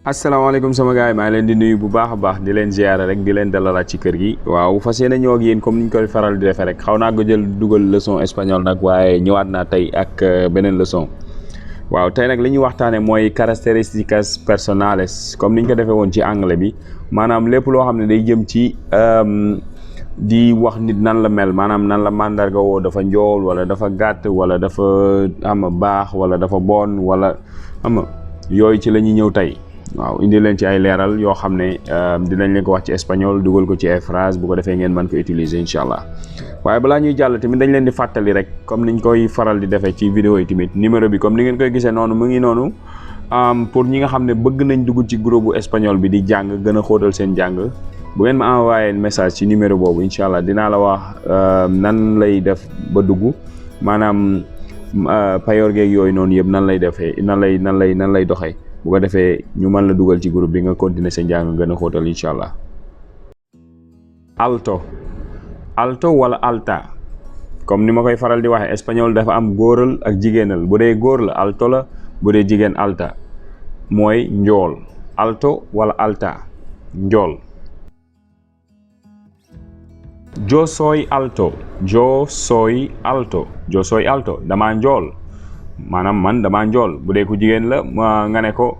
asalaamaaleykum sama gars yi maa ngi leen di nuyu bu baax a baax di leen ziyaara rek di leen dalalaat ci kër gi waaw fas yéene ñëw ak yéen comme niñ koy faral di defee rek xaw naa ko jël dugal leçon espagnol nag waaye ñëwaat naa tey ak beneen leçon waaw tey nag li ñuy waxtaane mooy características personales comme niñ ko defee woon ci anglais bi maanaam lépp loo xam ne day jëm ci di wax nit nan la mel maanaam nan la màndarga woo dafa njool wala dafa gàtt wala dafa ama baax wala dafa bon wala ama yooyu ci la ñuy ñëw tey waaw indi leen ci ay leeral yoo xam ne dinañ leen ko wax ci espagnol dugal ko ci ay phrase bu ko defee ngeen mën ko utiliser incha allah waaye balaa ñuy jàll tamit dañ leen di fàttali rek comme niñ koy faral di defee ci vidéo yi tamit numéro bi comme ni ngeen koy gisee noonu mu ngi noonu pour ñi nga xam ne bëgg nañ dugg ci groupe bu espagnol bi di jàng gën a xóotal seen jàng bu ngeen ma envoyé message ci numéro boobu incha allah dinaa la wax nan lay def ba dugg maanaam payoor geeg yooyu noonu yëpp nan lay defee nan lay doxee. bu ko defee ñu mën la dugal ci groupe bi nga continuer sa njàng gën a xóotal incha allah. alto wala alta comme ni ma koy faral di waxee espagnol dafa am góoral ak jigéenal bu dee góor la alto la bu dee jigéen alta mooy njool alto wala alta njool. yo soy alto dama njool maanaam man dama njool bu dee ku jigéen la nga ne ko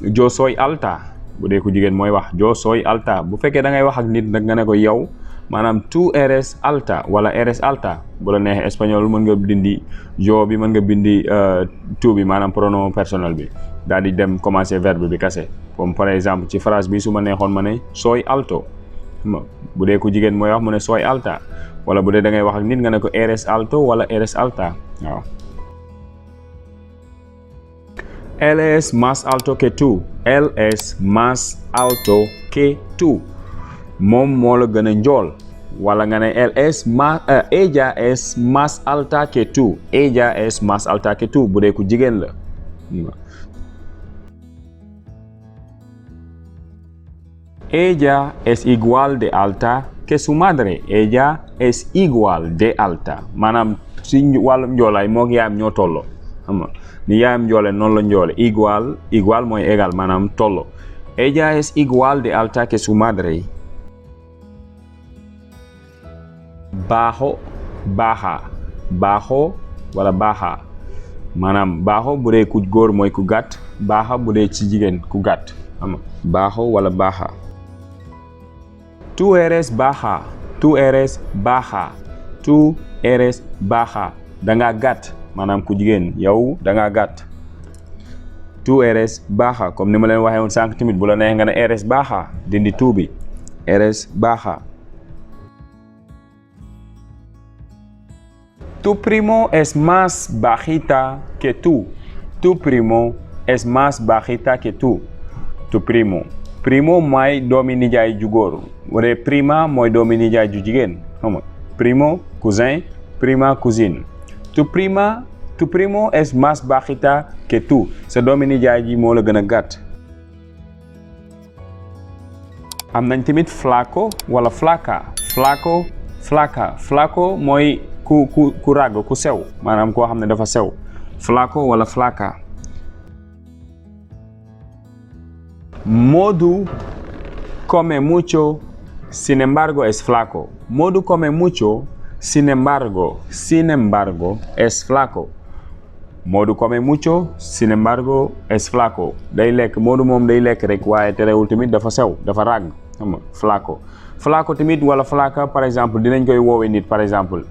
yo soy alta bu dee ku jigéen mooy wax yo soy alta bu fekkee da ngay wax ak nit nag nga ne ko yow maanaam tú eres alta wala eres alta bu la neexee espagnol mën nga bindi yo bi mën nga bindi tú bi maanaam pronom personnel bi daal di dem commencer verbe bi kase comme par exemple ci phrase bi su ma neexoon ma ne soy alto bu dee ku jigéen mooy wax mu ne soy alta wala bu dee da ngay wax ak nit nga ne ko eres alto wala eres alta waaw. Él es más alto que tú. Él es más alto que tú. moom moo la gën a njool wala nga ne ella es más alta que tú. Ella es más alta que tú bu dee ku jigéen la. Ella es igual de alta que su madre. Ella es igual de alta maanaam si wàllum njoolaay moog yaayam ñoo tolloo xam nga ni yaayam njoole noonu la njoole igual mooy égal maanaam tollo. Ella es igual de alta que su madre. Bajo wala baja maanaam bajo bu dee ku góor mooy ku gàtt baja bu dee ci jigéen ku gàtt xam nga bajo wala baja. Tú eres baja da ngaa gàtt maanaam ku jigéen yow da ngaa gàtt. Tú eres baja comme ni ma leen waxee woon sànq tamit bu la neex nga ne eres baja dindi tú bi eres baja. Tu primo es más bajita que tú. Tu primo es más bajita que tú. Tu primo mooy doomi nijaay ju góor bu dee prima mooy doomi nijaay ju jigéen xam nga primo cousin prima cousine. Tu primo es más bajita que tú sa doomi nijaay ji moo la gën a gàtt. am nañ tamit flaco wala flaca. Flaco mooy ku ràgg ku sew maanaam koo xam ne dafa sew flaco wala flaca. Modu come mucho sin embargo es flaco. Modu come mucho sin embargo es flaco. Modu come mucho sin embargo es flaco day lekk Modu moom day lekk rek waaye terewul tamit dafa sew dafa ràgg xam nga flaco tamit wala flaca par exemple dinañ koy woowee nit par exemple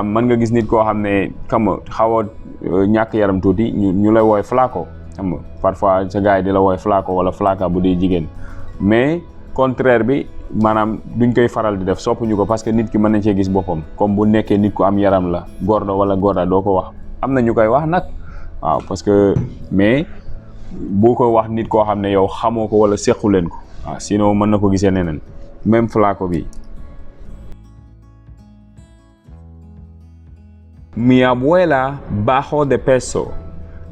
mën nga gis nit koo xam ne xam nga xaw a ñàkk yaram tuuti ñu lay wooy flaco xam nga parfois sa gars yi di la wooy flaco wala flaca bu dee jigéen mais contraire bi maanaam duñ koy faral di def soppuñu ko parce que nit ki mën nañ cee gis boppam comme bu nekkee nit ku am yaram la gordo wala gorda doo ko wax am na ñu koy wax nag waaw parce que mais boo ko wax nit koo xam ne yow xamoo ko wala sequ leen ko waaw sinon mën na ko gisee neneen même flaco bi. Mi abuela bajó de peso,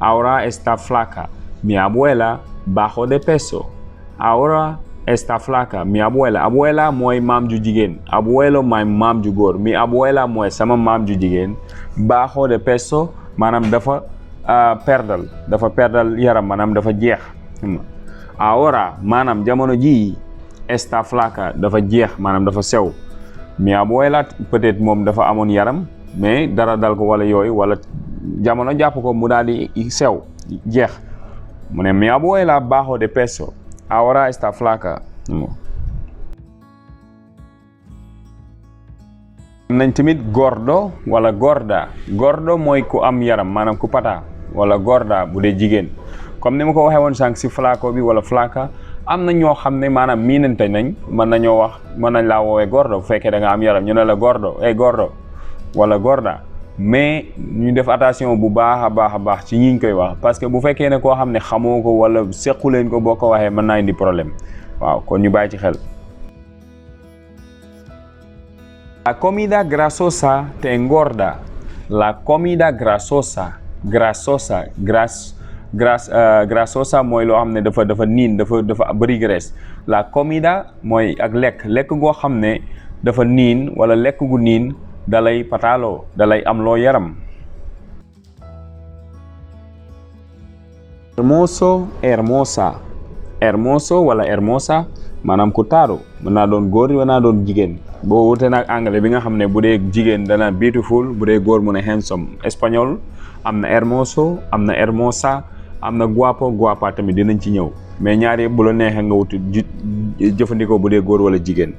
ahora está flaca. Mi abuela bajó de peso, ahora está flaca. Mi abuela mooy maam ju jigéen abuelo mooy maam ju góor mi abuela mooy sama maam ju jigéen bajó de peso maanaam dafa perdal yaram maanaam dafa jeex ahora maanaam jamono jii está flaca dafa jeex maanaam dafa sew. mi abuela peut-être moom dafa amoon yaram mais dara dal ko wala yooyu wala jamono jàpp ko mu daal di sew jeex mu ne mi abuela bajó de peso ahora está flaca. nañ tamit gordo wala gorda. Gordo mooy ku am yaram maanaam ku pata wala gorda bu dee jigéen comme ni ma ko waxee woon sànq si flaco bi wala flaca am na ñoo xam ne maanaam miinante nañ mën nañoo wax mën nañ laa woowee gordo bu fekkee da nga am yaram ñu ne la gordo gordo wala gorda mais ñu def attention bu baax a baax ci ñi ñu koy wax parce que bu fekkee ne koo xam ne xamoo ko wala sequ leen ko boo ko waxee mën naa indi problème waaw kon ñu bàyyi ci xel. La comida grasosa te engorda. La comida grasosa grasosa mooy loo xam ne dafa niin dafa bëri graisse. La comida mooy ak lekk goo xam ne dafa niin wala lekk gu niin dalay pataaloo dalay am loo yaram. Hermoso, hermosa. Hermoso wala hermosa maanaam ku taaru mën naa doon góor mën naa doon jigéen boo wute nag anglais bi nga xam ne bu dee jigéen dana beautiful bu dee góor mu ne handsome. Espagnol am na hermoso am na hermosa am na guapo guapa tamit dinañ ci ñëw mais ñaar yëpp bu la neexee nga wuti jëfandikoo bu dee góor wala jigéen.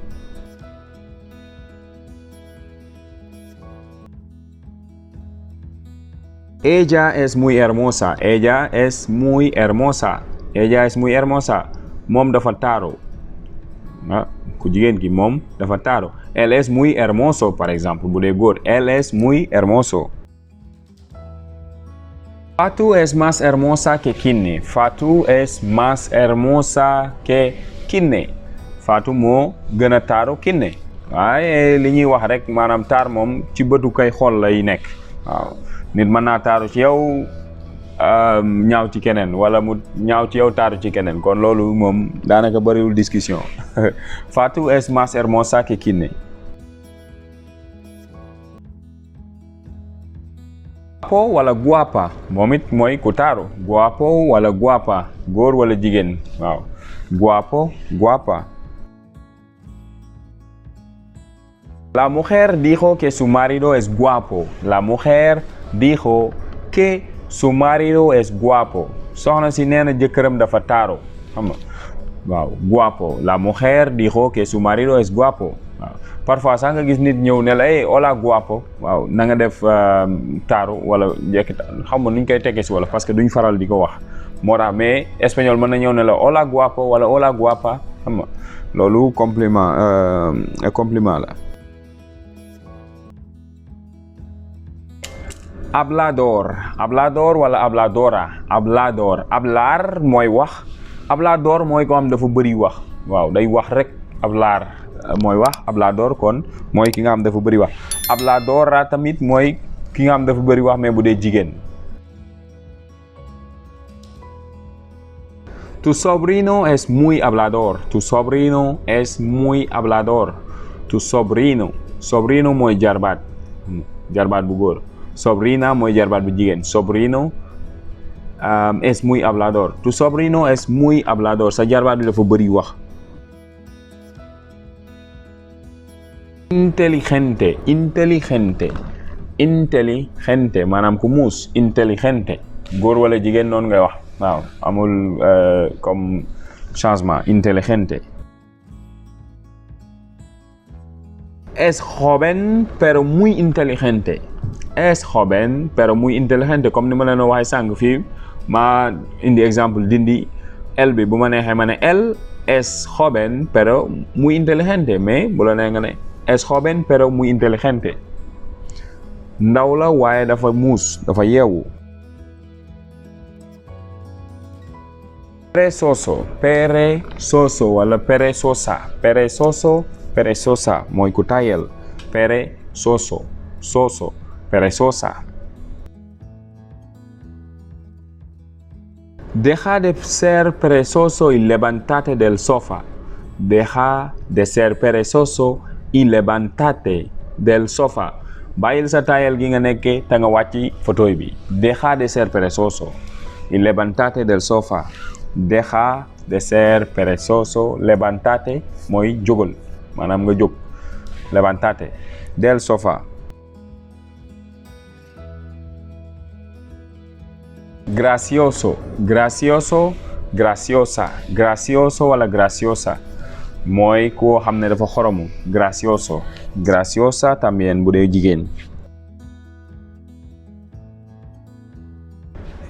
Ella es muy hermosa. Ella es muy hermosa. Ella es muy hermosa. Moom dafa taaru. Ku jigéen ki moom dafa taaru. Él es muy hermoso par exemple bu dee góor. Él es muy hermoso. Fatou es más hermosa que Kiné. Fatou es más hermosa que Kiné. Fatou moo gën a taaru Kiné. waaye li ñuy wax rek maanaam taar moom ci bëtu kay xool lay nekk. waaw nit mën naa taaru ci yow ñaaw ci keneen wala mu ñaaw ci yow taaru ci keneen kon loolu moom daanaka bëriwul discussion. Fatou es más hermosa que Kiné. Guapo wala guapa moom it mooy ku taaru. Guapo wala guapa góor wala jigéen waaw. Guapo guapa. La mujer dijo que su marido es guapo. La mujer dijo que su marido es guapo. soxna si nee na jëkkëram dafa taaru xam nga waaw guapo. La mujer dijo que su marido es guapo. waaw parfois sax nga gis nit ñëw ne la hola guapo waaw na nga def taaru wala njëkk xam nga nuñ koy teggee si wala parce que duñ faral di ko wax moo tax mais espagnol mën na ñëw ne la hola guapo wala hola guapa xam nga loolu compliment la. Hablador wala habladora. Hablar mooy wax. Hablador mooy ko am dafa bëri wax waaw day wax rek. Hablar mooy wax. Hablador kon mooy ki nga xam dafa bëri wax. Habladora tamit mooy ki nga xam dafa bëri wax mais bu dee jigéen. Tu sobrino es muy hablador. Tu sobrino es muy hablador. Tu sobrino mooy jarbaat bu góor. Sobrina mooy jarbaat bu jigéen. Sobrino es muy hablador. Tu sobrino es muy hablador. Sa jarbaat bi dafa bëri wax. Inteligente maanaam ku muus. Inteligente góor wala jigéen noonu ngay wax waaw amul comme changement. Inteligente. Es joven pero muy inteligente. Es joven pero muy inteligente comme ni ma leen waxee sànq fii ma indi exemple dindi el bi bu ma neexee ma ne él es joven pero muy inteligente mais bu la nee nga ne es joven pero muy inteligente. Ndaw la waaye dafa muus dafa yeewu. Perezoso wala perezosa mooy ku tayel. Perezosa. Deja de ser perezoso y levántate del sofá. Deja de ser perezoso y levántate del sofá. Bàyyil sa tayel gi nga nekkee te nga wàcci fauteuil bi. Deja de ser perezoso y levántate del sofá. deja de ser perezoso. Levántate mooy jógal maanaam nga jóg. Levántate del sofá. Gracioso, gracioso, graciosa. Gracioso wala graciosa mooy koo xam ne dafa xoromu. Gracioso, graciosa también bu dee jigéen.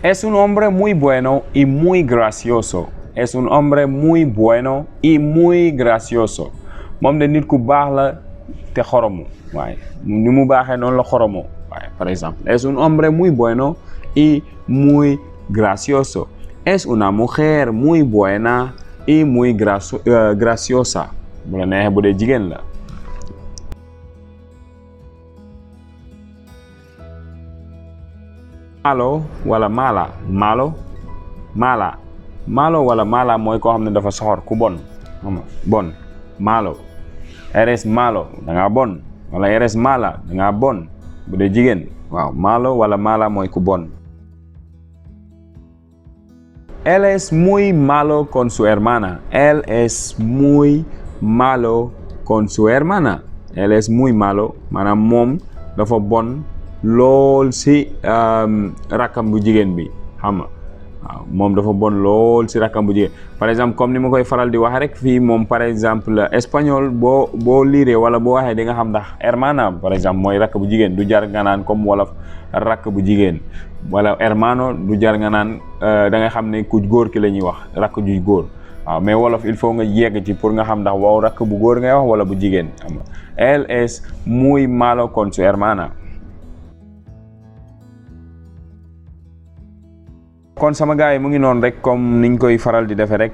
Es un hombre muy bueno y muy gracioso. Es un hombre muy bueno y muy gracioso. moom de nit ku baax la te xoromu. waaye ni mu baaxee noonu la xoromu. waaye par exemple, es un hombre muy bueno y muy gracioso. Es una mujer muy buena y muy graciosa. bu la neexee bu dee jigéen la. malo wala mala. Malo wala mala mooy koo xam ne dafa soxor ku bon. bon. Malo. Eres malo da ngaa bon. wala eres mala da ngaa bon bu dee jigéen. waaw malo wala mala mooy ku bon. Él es muy malo con su hermana. Él es muy malo con su hermana. Él es muy malo maanaam moom dafa bon lool si rakkam bu jigéen bi xam nga waaw moom dafa bon lool si rakkam bu jigéen. par exemple comme ni ma koy faral di wax rek fii moom par exemple espagnol boo liiree wala boo waxee di nga xam ndax hermana par exemple mooy rakk bu jigéen du jar nga naan comme wolof rakk bu jigéen wala hermano du jar nga naan da nga xam ne ku góor ki la ñuy wax rakk ju góor. waaw mais wolof il faut nga yegg ci pour nga xam ndax waaw rakk bu góor ngay wax wala bu jigéen. Él es muy malo con su hermana. kon sama gars yi mu ngi noonu rek comme niñ koy faral di defee rek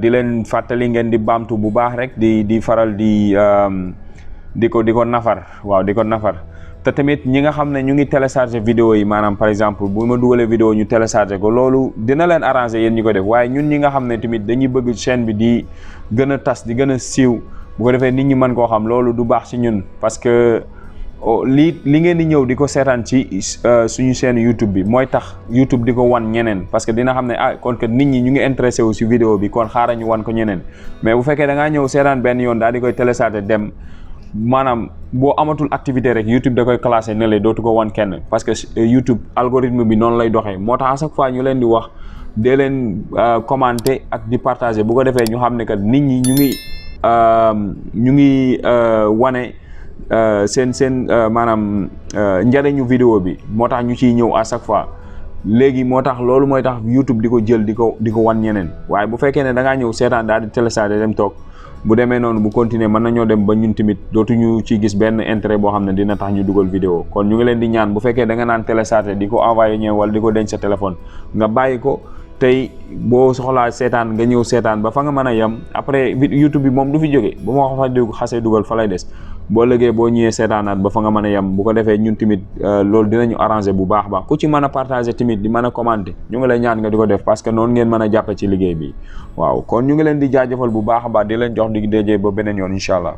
di leen fàttali ngeen di baamtu bu baax rek di faral di ko nafar. waaw di ko nafar te tamit ñi nga xam ne ñu ngi télécharger vidéo yi maanaam par exemple bu ma dugalee vidéo ñu télécharger ko loolu dina leen arranger yéen ñi ko def waaye ñun ñi nga xam ne tamit dañuy bëgg chaîne bi di gën a tas di gën a siiw bu ko defee nit ñi mën koo xam loolu du baax ci ñun parce que li ngeen di ñëw di ko seetaan ci suñu chaîne YouTube bi mooy tax YouTube di ko wan ñeneen parce que dina xam ne kon que nit ñi ñu ngi intéressé wu ci vidéo bi kon xaaral ñu wan ko ñeneen mais bu fekkee da ngaa ñëw seetaan benn yoon daal di koy télécharger dem maanaam boo amatul activité rek YouTube da koy classé ne la dootu ko wan kenn parce que YouTube algorithme bi noonu lay doxee moo tax à chaque fois ñu leen di wax dee leen commenter ak di partager bu ko defee ñu xam ne que nit ñi ñu ngi wane seen maanaam njariñu vidéo bi moo tax ñu ciy ñëw à chaque fois léegi moo tax loolu mooy tax YouTube di ko jël di ko wan ñeneen waaye bu fekkee ne da ngaa ñëw seetaan daal di télécharger dem toog bu demee noonu bu continuer mën nañoo dem ba ñun tamit dootuñu ci gis benn intérêt boo xam ne dina tax ñu dugal vidéo kon ñu ngi leen di ñaan bu fekkee da nga naan télécharger di ko envoyer ñëw wala di ko denc sa téléphone nga bàyyi ko tey boo soxlaa seetaan nga ñëw seetaan ba fa nga mën a yem après YouTube bi moom du fi jóge bu ma ko xasee dugal fa lay des boo lëgee boo ñëwee seetaanaat ba fa nga mën a yem bu ko defee ñun tamit loolu dinañu arranger bu baax ku ci mën a partager tamit di mën a commenter ñu ngi lay ñaan nga di ko def parce que noonu ngeen mën a jàppe ci liggéey bi waaw kon ñu ngi leen di jaajëfal bu baax a baax di leen jox dig daje ba beneen yoon incha allah.